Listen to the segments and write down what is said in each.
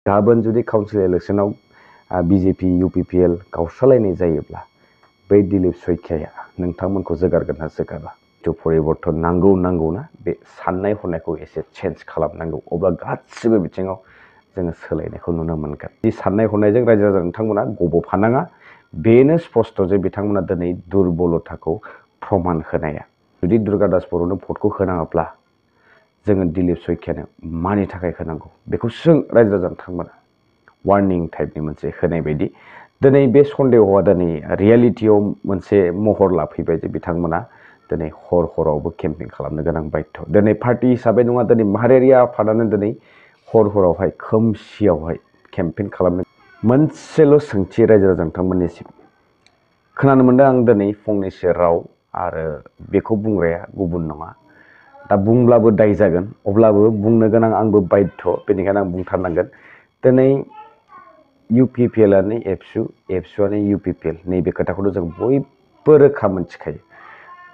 गाबोन जुदि council इलेक्शनाव BJP UPPL गावस्रालायनाय जायोब्ला बै दिलीप सयखिया नोंथांमोनखौ जोगारगोन ना जोगारा परिबर्तन नांगौना बे साननाय हनायखौ एसे चेन्ज खालामनांगौ अब्ला गासिबो बिथिङाव जोङो सोलायनायखौ नुनो मोनगोन जि साननाय हनायजों रायजो राजा नोंथांमोना गब'फानाङा बेनो स्पष्ट जे बिथांमोना दिनै दुरबलताखौ प्रमान होनाया जुदि दुर्गा दास बर'नो भटखौ होनाङाब्ला जोङो दिलीप सयखियानो मानि थाखाय होनांगौ बेखौ सों रायजो राजा नोंथांमोना वार्निं टाइपनि मोनसे होनाय बायदि दिनै बे सन्देहआ दिनै रियेलिटियाव मोनसे महर लाफैबाय जे बिथांमोना दिनै हरावबो केम्पिं खालामनो गोनां बाध्य दिनै पार्टी हिसाबै नङा दिनै माहारियारि आफादानो दिनै हरावहाय खोमसियावहाय केम्पिं खालामनो मोनसेल' सोंथि रायजो राजा नोंथांमोननिसिम खोनानो मोनदों आं दिनै फंनैसो राव आरो बेखौ बुंग्राया गुबुन नङा दा बुंब्लाबो दाय जागोन अब्लाबो बुंनो गोनां आंबो बाध्य बेनिखायनो आं बुंथारनांगोन दिनै इउपिपिएलआनो एबसुआनो इउपिपिएल नैबे खोथाखौथ' जों बयबो रोखा मोनथिखायो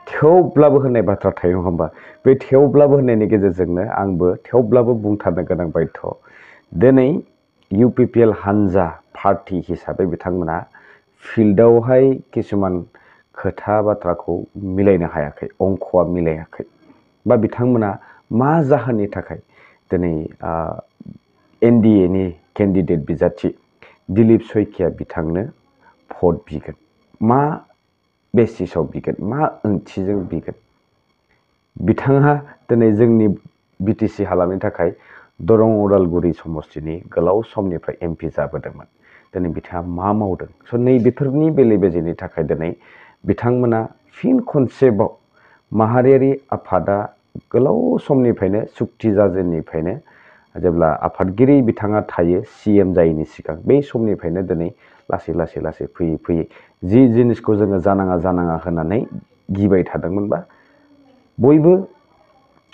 थेवब्लाबो होननाय बाथ्रा थायो नङा होमबा बे थेवब्लाबो होननायनि गेजेरजोंनो आंबो थेवब्लाबो बुंथारनो गोनां बाध्य दिनै इउपिपिएल हानजा पार्टी हिसाबै बिथांमोना फिल्डआवहाय किसुमान खोथा बाथ्राखौ मिलायनो हायाखै अंकआ मिलायाखै बा बिथांमोना मा जाहोननि थाखाय दिनै एनडिएनि केन्डिडेट बिजाथि दिलीप सयखिया बिथांनो भट बिगोन मा बेसिसाव बिगोन मा ओंथिजों बिगोन बिथाङा दिनै जोंनि बिटिसि हालामनि थाखाय दरं उदालगुरि समस्तिनि गोलाव समनिफ्राय एमपि जाबोदोंमोन दिनै बिथाङा मा मावदों स' नैबेफोरनि बेले बेजेनि थाखाय दिनै बिथांमोना फिन खनसेबाव माहारियारि आफादा गोलाव समनिफ्रायनो सुक्ति जाजेननिफ्रायनो जेब्ला आफादगिरि बिथाङा थायो सीएम जायैनि सिगां बै समनिफ्रायनो दिनै लासै फैयै जि जिनिसखौ जोङो जानाङा होननानै गिबाय थादोंमोनबा बयबो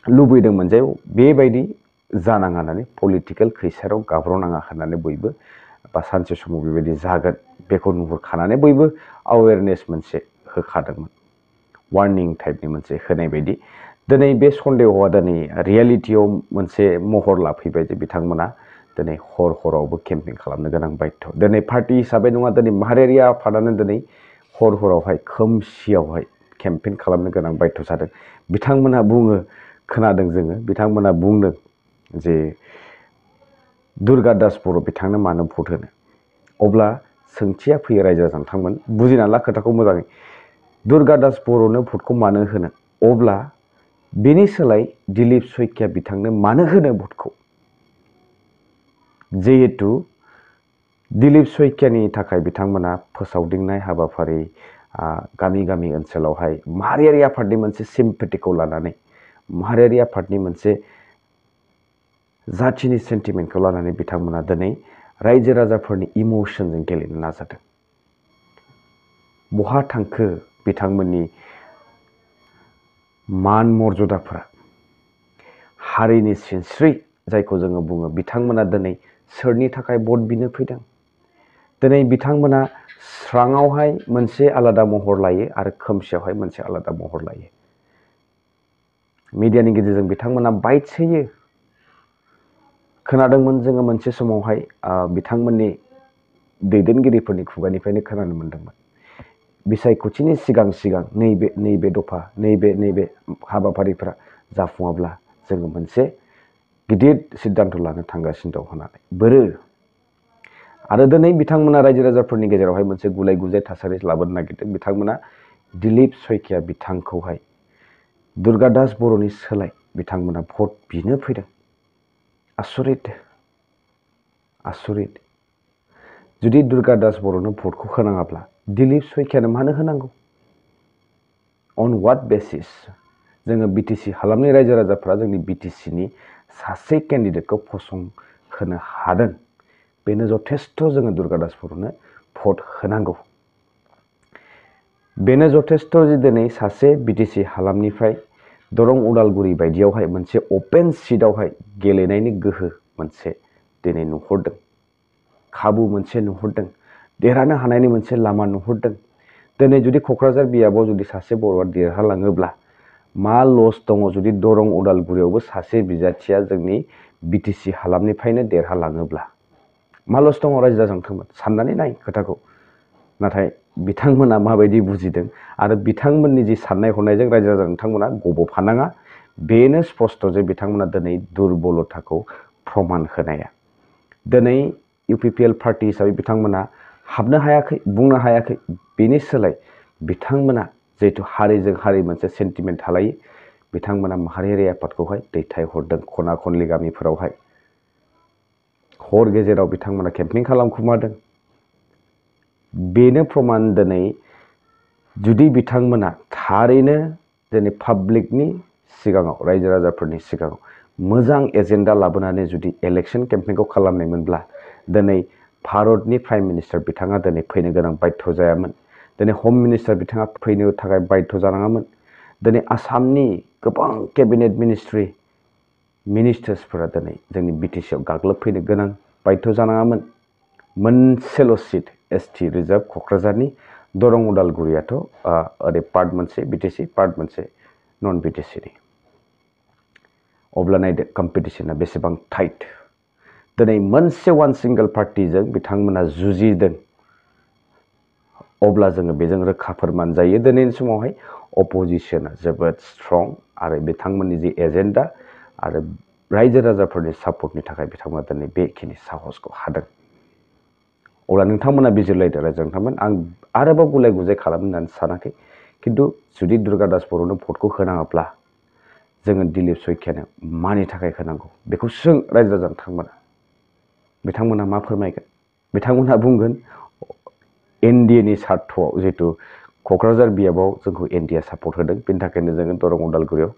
लुबैदोंमोन जे बेबायदि जानाङा होननानै पलिटिकेल खैसाराव गाब्र'नाङा होननानै बयबो बा सानसे समाव बेबायदि जागोन बेखौ नुहुरखानानै बयबो एवेयारनेस मोनसे होखादोंमोन वार्निं टाइपनि मोनसे होनाय बायदि दिनै बे सन्देहआ दिनै रियेलिटियाव मोनसे महर लाफैबाय जे बिथांमोना दिनै हरावबो केम्पिं खालामनो गोनां बाध्य दिनै पार्टी हिसाबै नङा दिनै माहारियारि आफादानो दिनै हरावहाय खोमसियावहाय केम्पिं खालामनो गोनां बाध्य जादों बिथांमोना बुङो खोनादों जोङो बिथांमोना बुंदों जे दुर्गा दास बर' बिथांनो मानो भट होनो अब्ला सोंथिया फैयो रायजो राजा नोंथांमोन बुजिना ला खोथाखौ मोजाङै दुर्गा दास बर'नो भटखौ मानो होनो अब्ला बेनि सोलाय दिलीप सयखिया बिथांनो मानो होनो भटखौ जिहेतु दिलीप सयखियानि थाखाय बिथांमोना फोसावदिंनाय हाबाफारि गामि ओनसोलावहाय माहारियारि आफादनि मोनसे सिम्पेथिखौ लानानै माहारियारि आफादनि मोनसे जाथिनि सेन्टिमेन्टखौ लानानै बिथांमोना दिनै रायजो राजाफोरनि इमोसनजों गेलेनो नाजादों बहा थांखो बिथांमोननि मान मर्यादाफोरा हारिनि सिनस्रि जायखौ जोङो बुङो बिथांमोना दिनै सोरनि थाखाय भट बिनो फैदों दिनै बिथांमोना स्राङावहाय मोनसे आलादा महर लायो आरो खोमसियावहाय मोनसे आलादा महर लायो मिडियानि गेजेरजों बिथांमोना बाइट्स होयो खोनादोंमोन जोङो मोनसे समावहाय बिथांमोननि दैदेनगिरिफोरनि खुगानिफ्रायनो खोनानो मोनदोंमोन बिसायख'थिनि सिगां नैबे दफा नैबे हाबाफारिफोरा जाफुङाब्ला जोङो मोनसे गिदिर सिद्धान्त लानो थांगासिनो दं होननानै बोरो आरो दिनै बिथांमोना रायजो राजाफोरनि गेजेरावहाय मोनसे गुलाय गुजाय थासारि लाबोनो नागिरदों बिथांमोना दिलीप सयखिया बिथांखौहाय दुर्गा दास बर'नि सोलाय बिथांमोना भट बिनो फैदों आसरित जुदि दुर्गा दास बर'नो भटखौ होनाङाब्ला दिलीप सयखियानो मानो होनांगौ अन व्हाट बेसिस जोङो बिटिसि हालामनि रायजो राजाफ्रा जोंनि बिटिसिनि सासे केन्डिडेटखौ फसंहोनो हादों बेनो जथेस्थ जोङो दुर्गा दास बर'नो भट होनांगौ बेनो जथेस्थ जे दिनै सासे बिटिसि हालामनिफ्राय दरं उदालगुरि बायदियावहाय मोनसे अपेन सीटआवहाय गेलेनायनि गोहो मोनसे दिनै नुहुरदों खाबु मोनसे नुहुरदों देरहानो हानायनि मोनसे लामा नुहुरदों दिनै जुदि क'क्राझार बियाबाव जुदि सासे बर'आ देरहालाङोब्ला मा लस दङ जुदि दरं उदालगुरियावबो सासे बिजाथिया जोंनि बिटिसि हालामनिफ्रायनो देरहालाङोब्ला मा लस दङ रायजो राजाफोरमोन साननानै नाय खोथाखौ नाथाय बिथांमोना माबायदि बुजिदों आरो बिथांमोननि जि साननाय हनायजों रायजो राजा नोंथांमोना गब'फानाङा बेनो स्पष्ट जे बिथांमोना दिनै दुरबलताखौ प्रमान होनाया दिनै UPPL पार्टी हिसाबै बिथांमोना हाबनो हायाखै बुंनो हायाखै बेनि सोलाय बिथांमोना जिहेतु हारिजों हारि मोनसे सेन्टिमेन्ट थालायो बिथांमोना माहारियारि आफादखौहाय दैथायहरदों खना खनलि गामिफोरावहाय हर गेजेराव बिथांमोना केम्पिं खालामखुमादों बेनो प्रमान दिनै जुदि बिथांमोना थारैनो दिनै पाब्लिकनि सिगाङाव रायजो राजाफोरनि सिगाङाव मोजां एजेन्डा लाबोनानै जुदि इलेक्शन केम्पेइनखौ खालामनायमोनब्ला दिनै भारतनि प्राइम मिनिस्टार बिथाङा दिनै फैनो गोनां बाध्य जायामोन दिनै हम मिनिस्टार बिथाङा फैनो थाखाय बाध्य जानाङामोन दिनै आसामनि गोबां केबिनेट मिनिस्ट्रि मिनिस्टार्सफोरा दिनै जोंनि BTCआव गाग्लोबफैनो गोनां बाध्य जानाङामोन मोनसेल' सिट ST रिजार्भ क'क्राझारनि दरं उदालगुरियाथ' ओरै पार्ट मोनसे BTC पार्ट मोनसे नन BTCनि अब्ला नायदो कम्पिटिशना बेसेबां टाइट दिनै मोनसे वान सिंगल पार्टिजों बिथांमोना जुजिदों अब्ला जोङो बेजों रोखा फोरमान जायो दिनैनि समावहाय अपोजिशना जोबोद स्ट्रं आरो बिथांमोननि जि एजेन्डा आरो रायजो राजाफोरनि सापर्टनि थाखाय बिथांमोना दिनै बेखिनि साहसखौ हादों अब्ला नोंथांमोना बिजिरलायदो रायजो नोंथांमोन आं आरोबाव गुलाय गुजाय खालामनो होननानै सानाखै खिन्थु जुदि दुर्गा दास बर'नो भटखौ होनाङाब्ला जोङो दिलीप सयखियानो मानि थाखाय होनांगौ बेखौ सों रायजो राजा बिथांमोना मा फोरमायगोन बिथांमोना बुंगोन NDAनि सार्थआव जिहेतु क'क्राझार बियाबाव जोंखौ NDA सापर्ट होदों बेनि थाखायनो जोङो दरं उदालगुरियाव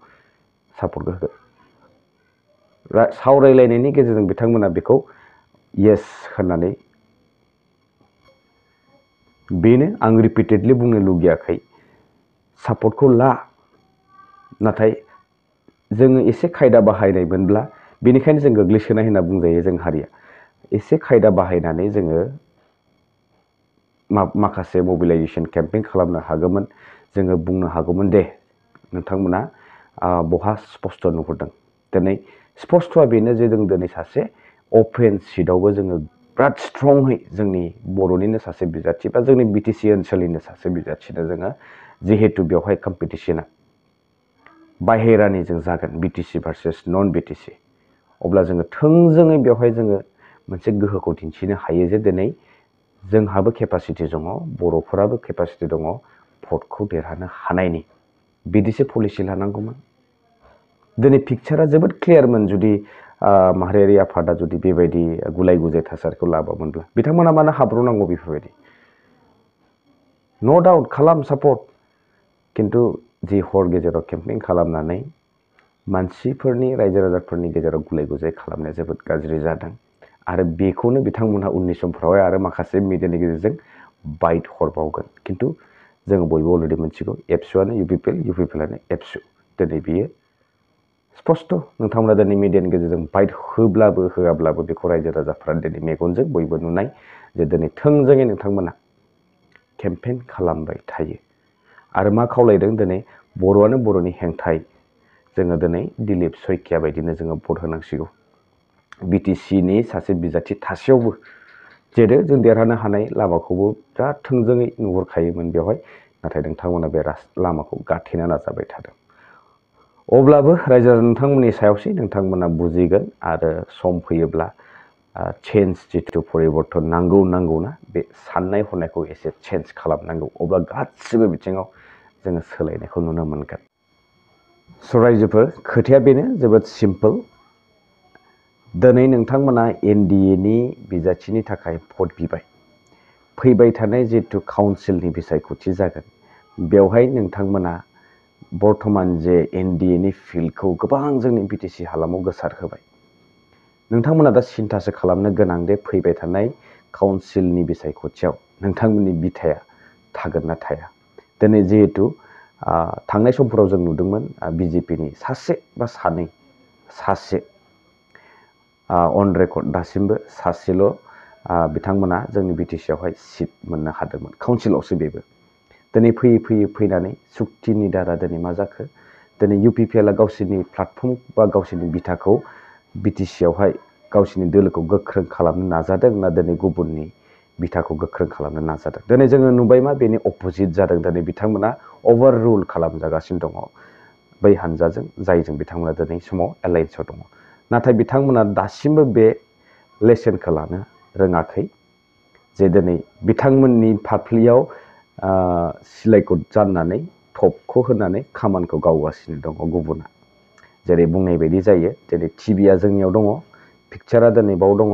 सापर्टखौ होगोन सावरायलायनायनि गेजेरजों बिथांमोना बेखौ येस होननानै बेनो आं रिपिटेडलि बुंनो लुगैयाखै सापर्टखौ ला नाथाय जोङो एसे खायदा बाहायनायमोनब्ला बेनिखायनो जों गोग्लैसोनाय होनना बुंजायो जों हारिया एसे खायदा बाहायनानै जोङो माखासे मोबिलाइजेसन केम्पेइन खालामनो हागौमोन जोङो बुंनो हागौमोन दे नोंथांमोना बहा स्पष्ट नुहुरदों दिनै स्पष्टआ बेनो जे जों दिनै सासे अपेन सिटआवबो जोङो बिराद स्ट्रंहै जोंनि बर'निनो सासे बिजाथि बा जोंनि BTC ओनसोलनिनो सासे बिजाथिनो जोङो जिहेतु बेवहाय कम्पिटिशना बाहेरानि जों जागोन BTC भार्सेस नन BTC अब्ला जोङो थोंजोङै बेवहाय जोङो मोनसे गोहोखौ दिन्थिनो हायो जे दिनै जोंहाबो केपासिटि दङ बर'फोराबो केपासिटि दङ भटखौ देरहानो हानायनि बिदिसो पलिसि लानांगौमोन दिनै पिक्चारा जोबोद क्लियारमोन जुदि माहारियारि आफादा जुदि बेबायदि गुलाय गुजाय थासारिखौ लाबामोनब्ला बिथांमोना मानो हाब्र'नांगौ बेफोरबायदि नो डाउट खालाम सापर्ट किन्तु जि हर गेजेराव केम्पेइन खालामनानै मानसिफोरनि रायजो राजाफोरनि गेजेराव गुलाय गुजाय खालामनाया जोबोद गाज्रि जादों आरो बेखौनो बिथांमोनहा उननि समफ्रावहाय आरो माखासे मिडियानि गेजेरजों बाइट हरबावगोन किन्तु जों बयबो अलरेडि मिथिगौ एबसुआनो UPPLआनो एबसु दिनै बियो स्पष्ट नोंथांमोना दिनै मिडियानि गेजेरजों बाइट होब्लाबो होआब्लाबो बेखौ रायजो राजाफ्रा दिनै मेगनजों बयबो नुनाय जे दिनै थोंजोङै नोंथांमोना केम्पेइन खालामबाय थायो आरो मा खावलायदों दिनै बर'आनो बर'नि हेंथायै जोङो दिनै दिलीप सयखिया बायदिनो जोङो भट होनांसिगौ BTCनि सासे बिजाथि थासेयावबो जेरै जों देरहानो हानाय लामाखौबो बिराद थोंजोङै नुहुरखायोमोन बेवहाय नाथाय नोंथांमोना बे लामाखौ गाथेनो नाजाबाय थादों अब्लाबो रायजो नोंथांमोननि सायावसै नोंथांमोना बुजिगोन आरो सम फैयोब्ला चेन्ज जिथु परिबर्तन नांगौना बे साननाय हनायखौ एसे चेन्ज खालामनांगौ अब्ला गासिबो बिथिङाव जोङो सोलायनायखौ नुनो मोनगोन स' रायजोफोर खोथाया बेनो जोबोद सिम्पोल दिनै नोंथांमोना NDAनि बिजाथिनि थाखाय भट बिबाय फैबाय थानाय जितु काउन्सिलनि बिसायख'थि जागोन बेवहाय नोंथांमोना बर्तमान जे NDAनि फिल्डखौ गोबां जोंनि BTC हालामाव गोसारहोबाय नोंथांमोना दा सिन्तासो खालामनो गोनां दे फैबाय थानाय काउन्सिलनि बिसायख'थियाव नोंथांमोननि बिथाया थागोन ना थाया दिनै जिहेतु थांनाय समफोराव जों नुदोंमोन BJPनि सासे बा सासे अन रेकर्ड दासिमबो सासेल' बिथांमोना जोंनि BTCआवहाय सिट मोननो हादोंमोन काउन्सिलावसो बेबो दिनै फैनानै सुक्तिनि दारा दिनै मा जाखो दिनै UPPLआ गावसोरनि प्लेटफर्म बा गावसोरनि बिथाखौ BTCआवहाय गावसिनि दोलोखौ गोख्रों खालामनो नाजादों ना दिनै गुबुननि बिथाखौ गोख्रों खालामनो नाजादों दिनै जोङो नुबाय मा बेनि अपोजिट जादों दिनै बिथांमोना अभार रुल खालामजागासिनो दङ बै हानजाजों जायजों बिथांमोना दिनै समाव एलायन्सआव दङ नाथाय बिथांमोना दासिमबो बे लेसनखौ लानो रोङाखै जे दिनै बिथांमोननि फाफ्लियाव सिलाइखौ जाननानै थपखौ होनानै खामानिखौ गावगासिनो दङ गुबुना जेरै बुंनाय बायदि जायो दिनै टिभिया जोंनियाव दङ पिक्चारा दिनै बाव दङ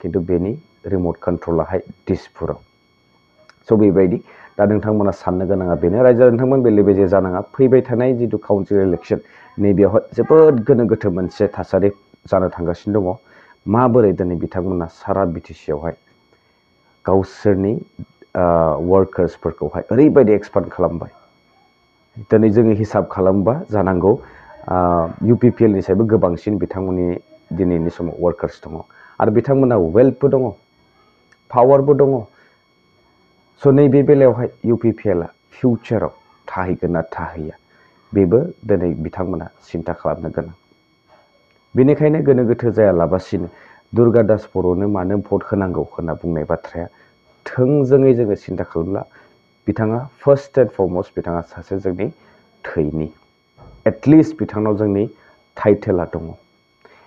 खिन्थु बेनि रिमट कन्ट्रलाहाय दिसपुराव स' बेबायदि दा नोंथांमोना साननो गोनाङा बेनो रायजो नोंथांमोन बेले बेजे जानाङा फैबाय थानाय जिथु काउन्सिल इलेक्सन नैबेयावहाय जोबोद गोनो गोथो मोनसे थासारि जानो थांगासिनो दङ माबोरै दिनै बिथांमोना सारा बिटिसियावहाय गावसोरनि वार्कार्सफोरखौहाय ओरैबायदि एक्सपान्ड खालामबाय दिनै जोङो हिसाब खालामबा जानांगौ UPPL निसायबो गोबांसिन बिथांमोननि दिनैनि समाव वार्कार्स दङ आरो बिथांमोना वेल्थबो दङ पावारबो दङ स' नैबे बेलायावहाय UPPLआ फिउचाराव थाहैगोन ना थाहैया बेबो दिनै बिथांमोना सिन्था खालामनो गोनां बेनिखायनो गोनो गोथो जायालाबासिनो दुर्गा दास बर'नो मानो भट होनांगौ होनना बुंनाय बाथ्राया थोंजोङै जोङो सिन्था खालामब्ला बिथाङा फार्स्ट एन्ड फरमस्ट बिथाङा सासे जोंनि थैनि एटलिस्ट बिथांनाव जोंनि टाइटेला दङ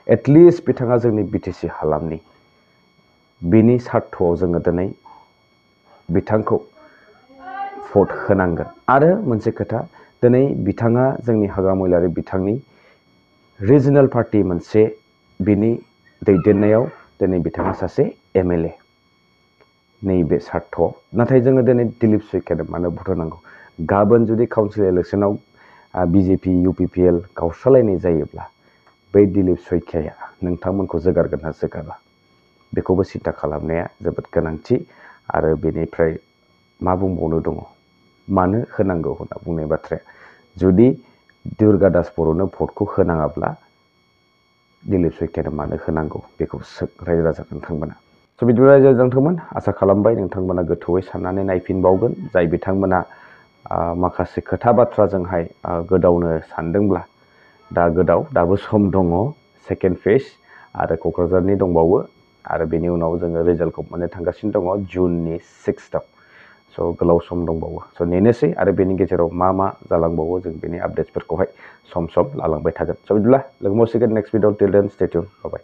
एटलिस्ट बिथाङा जोंनि BTC हालामनि बिनि सार्थ'आव जोङो दिनै बिथांखौ भट होनांगोन आरो मोनसे खोथा दिनै बिथाङा जोंनि हाग्रामैलारि बिथांनि रिजनेल पार्टी मोनसे बिनि दैदेननायाव दिनै बिथाङा सासे MLA नैबे सार्थ'आव नाथाय जोङो दिनै दिलीप सैखियानो मानो भट होनांगौ गाबोन जुदि काउन्सिल इलेक्सनाव BJP UPPL गावस्रालायनाय जायोब्ला बै दिलीप सैखियाया नोंथांमोनखौ जोगारगोन ना जोगारा बेखौबो सिन्था खालामनाया जोबोद गोनांथि आरो बेनिफ्राय मा बुंबावनो दङ मानो होनांगौ होनना बुंनाय बाथ्राया जुदि दुर्गा दास बर'नो भटखौ होनाङाब्ला दिलीप सैखियानो मानो होनांगौ बेखौ रायजो राजा नोंथांमोना स' बिदिब्ला रायजो नोंथांमोन आसा खालामबाय नोंथांमोना गोथौयै साननानै नायफिनबावगोन जाय बिथांमोना माखासे खोथा बाथ्राजोंहाय गोदावनो सानदोंब्ला दा गोदाव दाबो सम दङ सेकेन्ड फेज आरो क'क्राझारनि दंबावो आरो बेनि उनाव जोङो रिजाल्टखौ मोननो थांगासिनो दङ जुननि 6आव स' गोलाव सम दंबावो स' नेनोसै आरो बेनि गेजेराव मा जालांबावो जों बेनि आपडेट्सफोरखौहाय सम लालांबाय थागोन स' बिदिब्ला लोगो मोनसिगोन नेक्स्ट भिडिअ टिल देन स्टे टिउन बाय